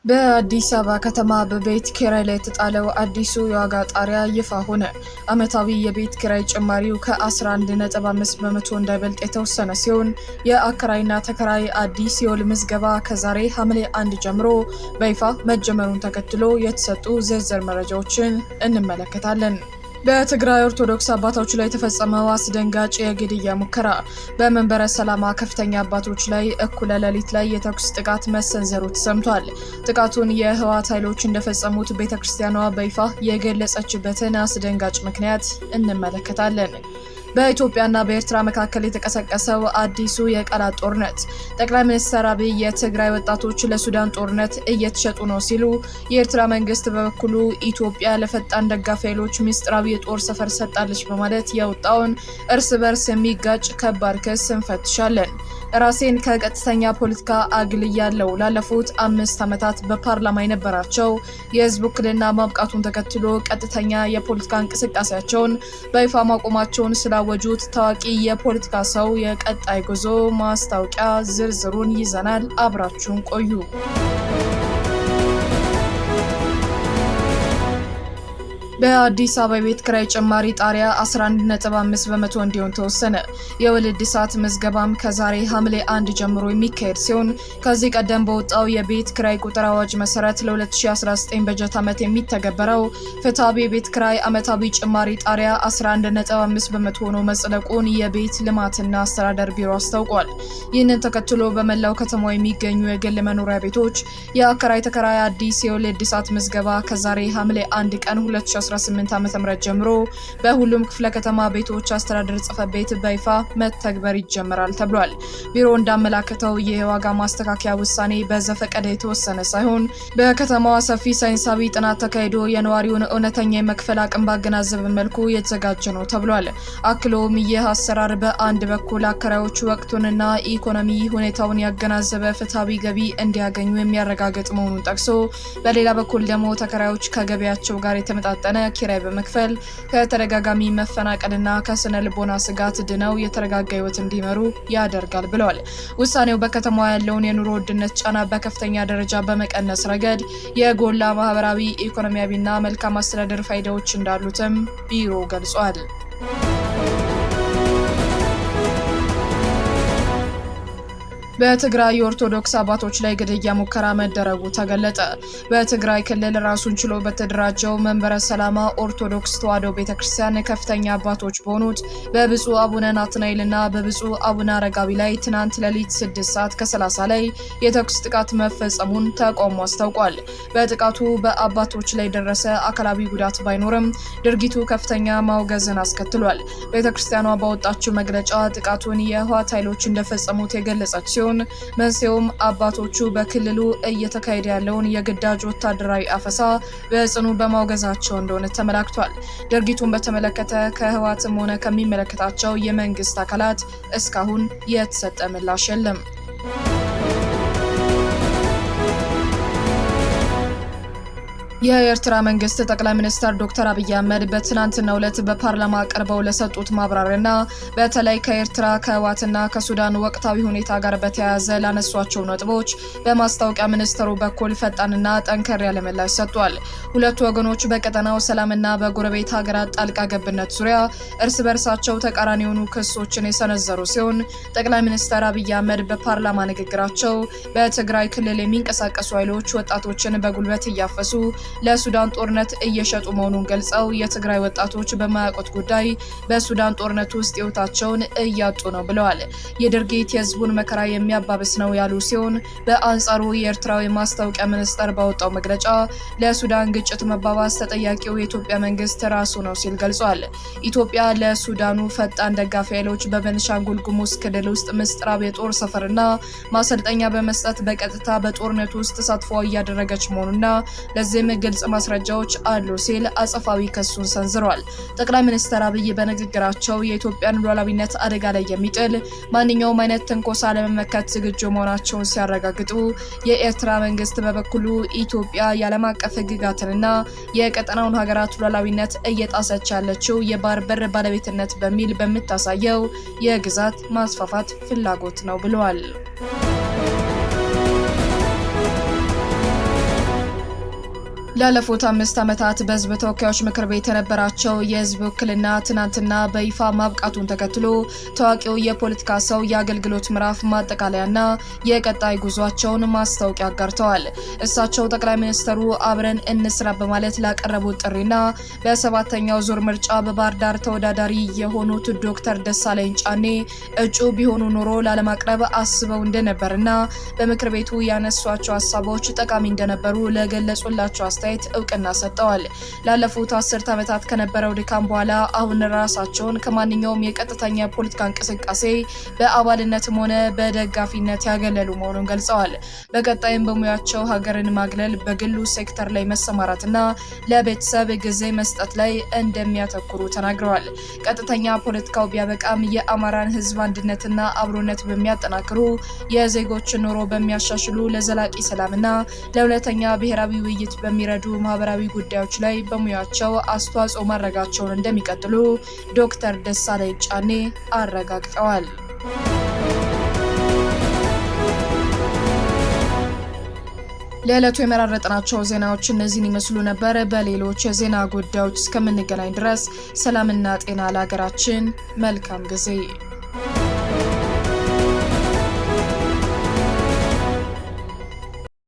በአዲስ አበባ ከተማ በቤት ኪራይ ላይ የተጣለው አዲሱ የዋጋ ጣሪያ ይፋ ሆነ። ዓመታዊ የቤት ኪራይ ጭማሪው ከ11.5% እንዳይበልጥ የተወሰነ ሲሆን፣ የአከራይና ተከራይ አዲስ የውል ምዝገባ ከዛሬ ሐምሌ 1 ጀምሮ በይፋ መጀመሩን ተከትሎ የተሰጡ ዝርዝር መረጃዎችን እንመለከታለን። በትግራይ ኦርቶዶክስ አባቶች ላይ የተፈጸመው አስደንጋጭ የግድያ ሙከራ። በመንበረ ሰላማ ከፍተኛ አባቶች ላይ እኩለ ሌሊት ላይ የተኩስ ጥቃት መሰንዘሩ ተሰምቷል። ጥቃቱን የህወሓት ኃይሎች እንደፈጸሙት ቤተክርስቲያኗ በይፋ የገለጸችበትን አስደንጋጭ ምክንያት እንመለከታለን። በኢትዮጵያና በኤርትራ መካከል የተቀሰቀሰው አዲሱ የቃላት ጦርነት። ጠቅላይ ሚኒስትር አብይ የትግራይ ወጣቶች ለሱዳን ጦርነት እየተሸጡ ነው ሲሉ፣ የኤርትራ መንግስት በበኩሉ ኢትዮጵያ ለፈጣን ደጋፊ ኃይሎች ምስጢራዊ የጦር ሰፈር ሰጣለች በማለት ያወጣውን እርስ በርስ የሚጋጭ ከባድ ክስ እንፈትሻለን። ራሴን ከቀጥተኛ ፖለቲካ አግልያለሁ። ላለፉት 5 ዓመታት በፓርላማ የነበራቸው የህዝብ ውክልና ማብቃቱን ተከትሎ ቀጥተኛ የፖለቲካ እንቅስቃሴያቸውን በይፋ ማቆማቸውን ስላወጁት ታዋቂ የፖለቲካ ሰው የቀጣይ ጉዞ ማስታወቂያ ዝርዝሩን ይዘናል። አብራችሁን ቆዩ። በአዲስ አበባ የቤት ኪራይ ጭማሪ ጣሪያ 11.5% እንዲሆን ተወሰነ። የውል እድሳት ምዝገባም ከዛሬ ሐምሌ 1 ጀምሮ የሚካሄድ ሲሆን፣ ከዚህ ቀደም በወጣው የቤት ኪራይ ቁጥር አዋጅ መሰረት ለ2019 በጀት ዓመት የሚተገበረው ፍትሐዊ የቤት ኪራይ ዓመታዊ ጭማሪ ጣሪያ 11.5% ሆኖ መጽደቁን የቤት ልማትና አስተዳደር ቢሮ አስታውቋል። ይህንን ተከትሎ በመላው ከተማው የሚገኙ የግል መኖሪያ ቤቶች የአከራይ ተከራይ አዲስ የውል እድሳት ምዝገባ ከዛሬ ሐምሌ 1 ቀን 2018 ዓ.ም ጀምሮ በሁሉም ክፍለ ከተማ ቤቶች አስተዳደር ጽሕፈት ቤት በይፋ መተግበር ይጀምራል ተብሏል። ቢሮ እንዳመላከተው ይህ የዋጋ ማስተካከያ ውሳኔ በዘፈቀደ የተወሰነ ሳይሆን፣ በከተማዋ ሰፊ ሳይንሳዊ ጥናት ተካሂዶ የነዋሪውን እውነተኛ የመክፈል አቅም ባገናዘበ መልኩ የተዘጋጀ ነው ተብሏል። አክሎም ይህ አሰራር በአንድ በኩል አከራዮቹ ወቅቱንና ኢኮኖሚ ሁኔታውን ያገናዘበ ፍትሐዊ ገቢ እንዲያገኙ የሚያረጋግጥ መሆኑን ጠቅሶ፣ በሌላ በኩል ደግሞ ተከራዮች ከገቢያቸው ጋር የተመጣጠነ ኪራይ በመክፈል ከተደጋጋሚ መፈናቀልና ከስነ ልቦና ስጋት ድነው የተረጋጋ ሕይወት እንዲመሩ ያደርጋል ብለዋል። ውሳኔው በከተማዋ ያለውን የኑሮ ውድነት ጫና በከፍተኛ ደረጃ በመቀነስ ረገድ የጎላ ማህበራዊ፣ ኢኮኖሚያዊና መልካም አስተዳደር ፋይዳዎች እንዳሉትም ቢሮ ገልጿል። በትግራይ የኦርቶዶክስ አባቶች ላይ ግድያ ሙከራ መደረጉ ተገለጠ። በትግራይ ክልል ራሱን ችሎ በተደራጀው መንበረ ሰላማ ኦርቶዶክስ ተዋሕዶ ቤተክርስቲያን ከፍተኛ አባቶች በሆኑት በብፁዕ አቡነ ናትናኤልና በብፁዕ አቡነ አረጋዊ ላይ ትናንት ሌሊት 6 ሰዓት ከ30 ላይ የተኩስ ጥቃት መፈጸሙን ተቋሙ አስታውቋል። በጥቃቱ በአባቶች ላይ የደረሰ አካላዊ ጉዳት ባይኖርም ድርጊቱ ከፍተኛ ማውገዝን አስከትሏል። ቤተክርስቲያኗ ባወጣችው መግለጫ ጥቃቱን የህወሓት ኃይሎች እንደፈጸሙት የገለጸች ሲሆን፣ መንስኤውም አባቶቹ በክልሉ እየተካሄደ ያለውን የግዳጅ ወታደራዊ አፈሳ በጽኑ በማውገዛቸው እንደሆነ ተመላክቷል። ድርጊቱን በተመለከተ ከህወሓትም ሆነ ከሚመለከታቸው የመንግስት አካላት እስካሁን የተሰጠ ምላሽ የለም። የኤርትራ መንግስት ጠቅላይ ሚኒስትር ዶክተር አብይ አህመድ በትናንትናው ዕለት በፓርላማ ቀርበው ለሰጡት ማብራሪያና በተለይ ከኤርትራ፣ ከህወሓትና ከሱዳን ወቅታዊ ሁኔታ ጋር በተያያዘ ላነሷቸው ነጥቦች በማስታወቂያ ሚኒስትሩ በኩል ፈጣንና ጠንከር ያለ ምላሽ ሰጥቷል። ሁለቱ ወገኖች በቀጠናው ሰላምና በጎረቤት ሀገራት ጣልቃ ገብነት ዙሪያ እርስ በርሳቸው ተቃራኒ የሆኑ ክሶችን የሰነዘሩ ሲሆን፣ ጠቅላይ ሚኒስትር አብይ አህመድ በፓርላማ ንግግራቸው በትግራይ ክልል የሚንቀሳቀሱ ኃይሎች ወጣቶችን በጉልበት እያፈሱ ለሱዳን ጦርነት እየሸጡ መሆኑን ገልጸው፣ የትግራይ ወጣቶች በማያውቁት ጉዳይ በሱዳን ጦርነት ውስጥ ሕይወታቸውን እያጡ ነው ብለዋል። ይህ ድርጊት የህዝቡን መከራ የሚያባብስ ነው ያሉ ሲሆን፣ በአንጻሩ የኤርትራዊ ማስታወቂያ ሚኒስቴር ባወጣው መግለጫ ለሱዳን ግጭት መባባስ ተጠያቂው የኢትዮጵያ መንግስት ራሱ ነው ሲል ገልጿል። ኢትዮጵያ ለሱዳኑ ፈጣን ደጋፊ ኃይሎች በቤንሻንጉል ጉሙዝ ክልል ውስጥ ምስጢራዊ የጦር ሰፈርና ማሰልጠኛ በመስጠት በቀጥታ በጦርነቱ ውስጥ ተሳትፎ እያደረገች መሆኑና ለዚህም ግልጽ ማስረጃዎች አሉ ሲል አጸፋዊ ክሱን ሰንዝሯል። ጠቅላይ ሚኒስትር አብይ በንግግራቸው የኢትዮጵያን ሉዓላዊነት አደጋ ላይ የሚጥል ማንኛውም አይነት ትንኮሳ ለመመከት ዝግጁ መሆናቸውን ሲያረጋግጡ፣ የኤርትራ መንግስት በበኩሉ ኢትዮጵያ የዓለም አቀፍ ሕግጋትንና የቀጠናውን ሀገራት ሉዓላዊነት እየጣሰች ያለችው የባህር በር ባለቤትነት በሚል በምታሳየው የግዛት ማስፋፋት ፍላጎት ነው ብለዋል። ላለፉት 5 ዓመታት በህዝብ ተወካዮች ምክር ቤት የነበራቸው የህዝብ ውክልና ትናንትና በይፋ ማብቃቱን ተከትሎ ታዋቂው የፖለቲካ ሰው የአገልግሎት ምዕራፍ ማጠቃለያና የቀጣይ ጉዟቸውን ማስታወቂያ አጋርተዋል። እሳቸው ጠቅላይ ሚኒስትሩ አብረን እንስራ በማለት ላቀረቡት ጥሪና በ7ኛው ዙር ምርጫ በባህር ዳር ተወዳዳሪ የሆኑት ዶክተር ደሳለኝ ጫኔ እጩ ቢሆኑ ኖሮ ላለማቅረብ አስበው እንደነበርና በምክር ቤቱ ያነሷቸው ሀሳቦች ጠቃሚ እንደነበሩ ለገለጹላቸው አስተያየት እውቅና ሰጥተዋል። ላለፉት 10 ዓመታት ከነበረው ድካም በኋላ አሁን ራሳቸውን ከማንኛውም የቀጥተኛ የፖለቲካ እንቅስቃሴ በአባልነትም ሆነ በደጋፊነት ያገለሉ መሆኑን ገልጸዋል። በቀጣይም በሙያቸው ሀገርን ማግለል፣ በግሉ ሴክተር ላይ መሰማራትና ለቤተሰብ ጊዜ መስጠት ላይ እንደሚያተኩሩ ተናግረዋል። ቀጥተኛ ፖለቲካው ቢያበቃም የአማራን ሕዝብ አንድነትና አብሮነት በሚያጠናክሩ፣ የዜጎችን ኑሮ በሚያሻሽሉ፣ ለዘላቂ ሰላምና ለእውነተኛ ብሔራዊ ውይይት በሚረዱ ማህበራዊ ጉዳዮች ላይ በሙያቸው አስተዋጽኦ ማድረጋቸውን እንደሚቀጥሉ ዶክተር ደሳለኝ ጫኔ አረጋግጠዋል። ለዕለቱ የመራረጥናቸው ዜናዎች እነዚህን ይመስሉ ነበር። በሌሎች የዜና ጉዳዮች እስከምንገናኝ ድረስ ሰላምና ጤና ለሀገራችን። መልካም ጊዜ።